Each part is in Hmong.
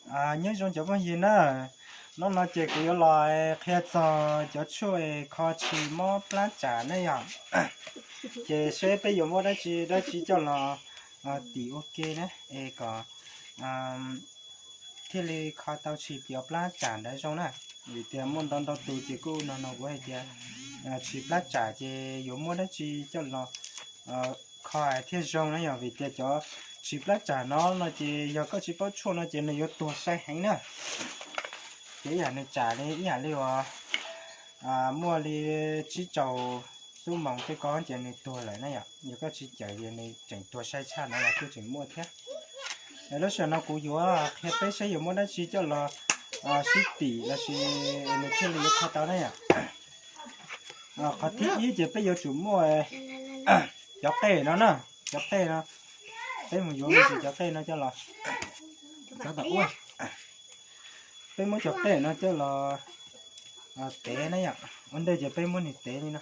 Nyob zoo cov phooj ywg na, hnub no ces kuv yuav los qhia txog cov tshuaj kho tshis mob plab tsam na yom. Ces seb peb yuav muab dab tsi dab tsi coj los tim ua ke na, es kom thiaj li kho tau tshis piov plab tsam ntawd zoo na. Vim tias muaj ntau ntau tus ces kuj no no kuv hais tias tshis plab tsam ces yuav muab dab tsi coj los kho thiaj zoo na yom. Vim tias cov tshis plab tsam no no ces yog koj tsis paub tshuaj no ces nws yuav tuag sai heev na. Ces ib yam nws tsam li ib yam li uas muaj li tsib rau xuab moos tej ko ces nws tuag lawm na yom. Yog koj tsis cawm ces nws tseem tuag sai tshaj no los kuj tseem muaj thiab. Lub sij hawm no kuv yuav qhia peb saib yuav muab dab tsi coj los sib tim lossis nws thiaj li yuav kho tau na yom. Qhov thib ib ces peb yuav tsum muaj cov qej no na, cov qej no, peb mus yuav mus tis cov qej no coj los, peb muab cov qej no coj los tev na yom. Ua ntej ces peb muab nws tev li no.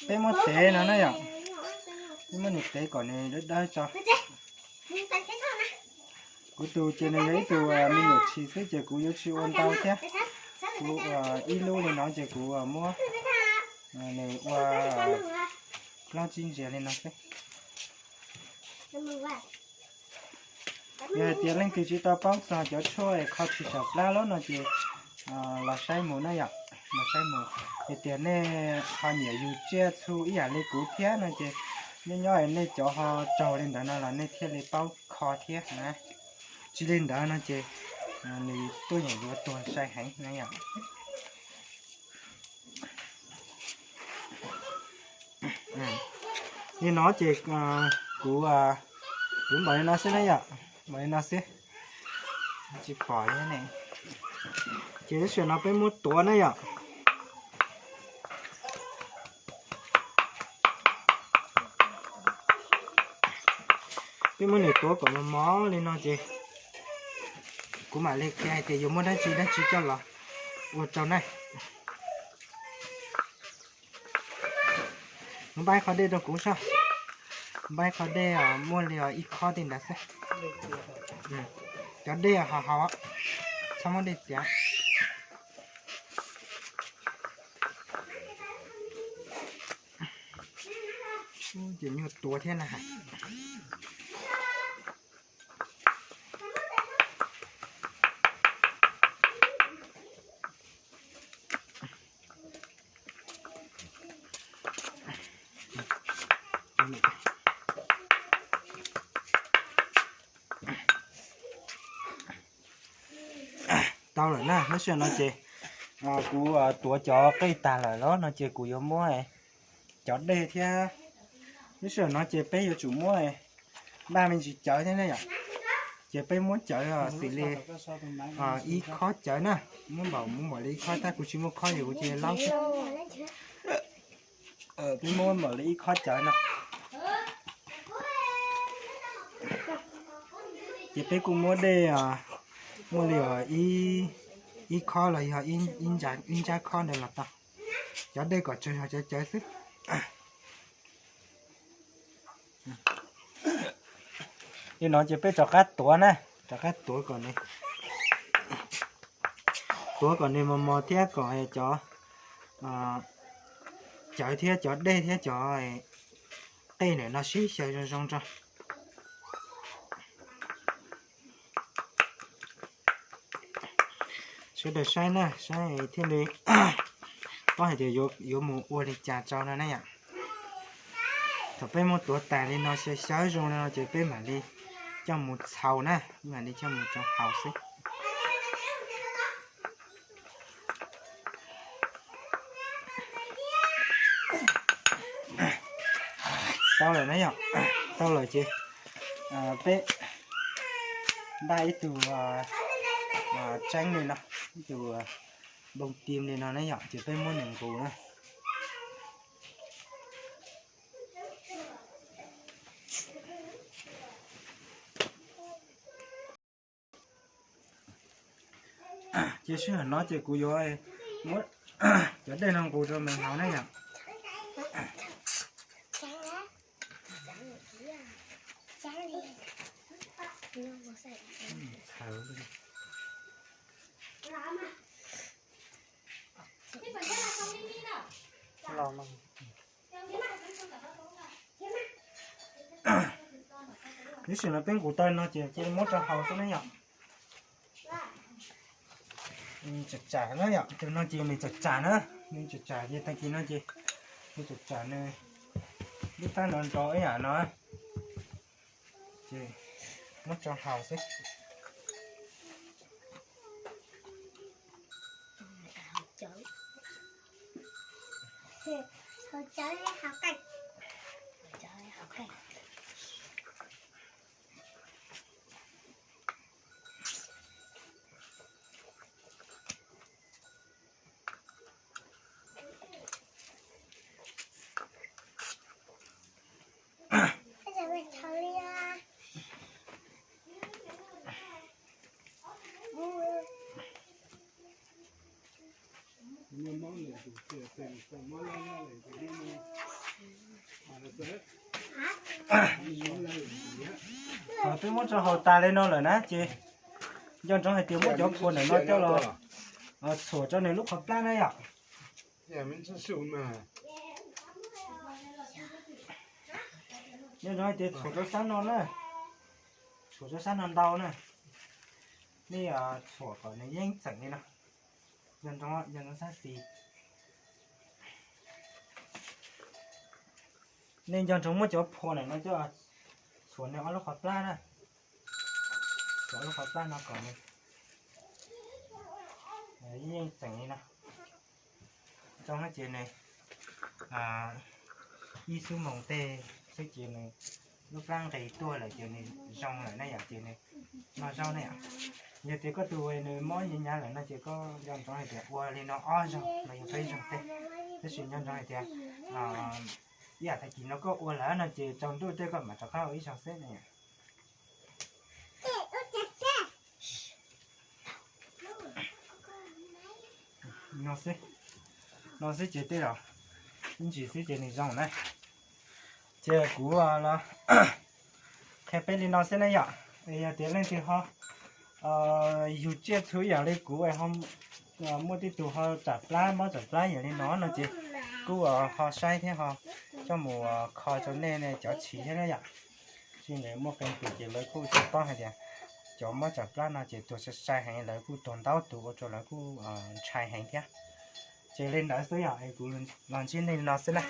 Peb muab tev no na yom, peb muab nws tev kom nws dawb dawb tso. Kuv tus ces nws yog ib tug me nyuam tshis xwb ces kuv yuav tsis ua ntau thiab. Kuv ib lub li no ces kuv muab nws ua plaub tsib ntsiav li no xwb. Yog hais tias leej twg tsis tau paub txog cov tshuaj kho tshis saum plab lawm no ces los saib mus na yom, los saib mus. Yog tias nej ho nyiam yug tsiaj txhu ib yam li kuv thiab no ces nyob nyob nej cov ho raug li ntawd no los nej thiaj li paub kho thiab na. Tsis li ntawd no ces nws tuaj yeem yuav tuag sai heev na yom. Li no ces kuv, kuv npaum li no xwb na yom, npaum li no xwb, tsis pom li ne. Ces lub sij hawm no peb muab tuav na yom. Peb muab nws tuav kom mos mos li no ces kuv mam li qhia hais tias yuav muab dab tsi dab tsi coj los ua rau na. Npaj qhov dej rau kuv soj. Npaj qhov dej muaj li ib khob tej ntawd xwb. Cov dej haus haus, txhob muab dej txiav. Ces nyuag tuav thiab na. Tau lawm na, lub sij hawm no ces kuv tuav cov qej tag lawm los no ces kuv yuav muab cov dej thiab. Lub sij hawm no ces peb yuav tsum muab npaj me ntsis cawv thiab ne yom. Ces peb muab cawv xws li ib khob cawv na, muab npaum muab npaum li ib khob, tab kuv tsis muaj khob ces kuv cia li laub xwb. Peb muab npaum li ib khob cawv no. Ces peb kuj muab dej muaj li ib khob los yog ib ntsab khob ntawd los tau. Cov dej kom tsawg yog cov cawv xwb. Li no ces peb rov qab tuav na, rov qab tuav kom nws, tuav kom nws mos mos thiab kom cov cawv thiab cov dej thiab cov qej ntawm no sib xyaw zoo zoo tso. Sawv daws saib na, saib thiaj li paub hais tias yuav mus ua li cas rau no na yom. Thaum peb muab tuav tas li no xyaw xyaw zoo li no ces peb mam li coj mus txhau na, peb mam li coj mus rau haus xwb. Tau lawm na yom, tau lawm ces peb npaj ib tug tseeb li no, ib tug npoo tim li no na yom, ces peb muab nws nqus na. Ces sij hawm no ces kuv yuav muab cov dej no nqus rau nws haus na yom. Tab sis no peb nqus tau no ces cia li muab rau haus xwb na yom. Tsam tsam na yom, tus no ces nws tsam tsam na, nws tsam tsam ces tag kis no ces nws tsam tsam nws lub plab no nrov ib yam no, ces muab tso haus xwb. Thaum twb muab rau haus tas li no lawm na ces nco ntsoov hais tias muab cov phua ntawm no coj los txhuam rau nws lub qhov plab na yom. Nco ntsoov hais tias txhuam rau sab no na, txhuam rau sab no ntau na. Nej txhuam kom nws yeej txeem li no. Nco ntsoov, nco ntsoov sab xis. Nej nco ntsoov muab cov phua ntawm no coj txhuam nws ob lub qhov plab na. Txhuam ob lub qhov plab no kom nws yeej txeem li no. Zoo no ces nws ib xuab moos tej xwb ces nws lub plab nqis tuaj lawm ces nws zoo lawm na yom, ces nws noj zaub na yom. Yog tias koj tus nws mob nyiav nyiav lawm no ces koj nco ntsoov hais tias ua li no ob zaug los yog peb zaug tej. Tab sis nco ntsoov hais tias ib yam tag kis no koj ua lawm no ces tsaus ntuj tej koj mam rov qab ua ib zaug xwb na yom. No xwb, no xwb ces tej zaum ib ntsis xwb ces nws zoo na. Ces kuv los qhia peb li no xwb na yom. Yog tias leej twg ho yug tsiaj txhu ib yam li kuv, muaj tej tus ho tsam plab mob tsam plab yam li no no ces kuj ho saib thiab ho coj mus kho rau nej cov tshis thiab na yom. Tsis nws muaj qee tus ces lawv kuj tsis paub hais tias cov mob tsam plab no ces tuag sai sai heev, lawv kuj tuag ntau tus ua rau lawv kuj ntshai heev thiab. Ces li ntawd xwb yom, es kuv los ntsib nej li no xwb na.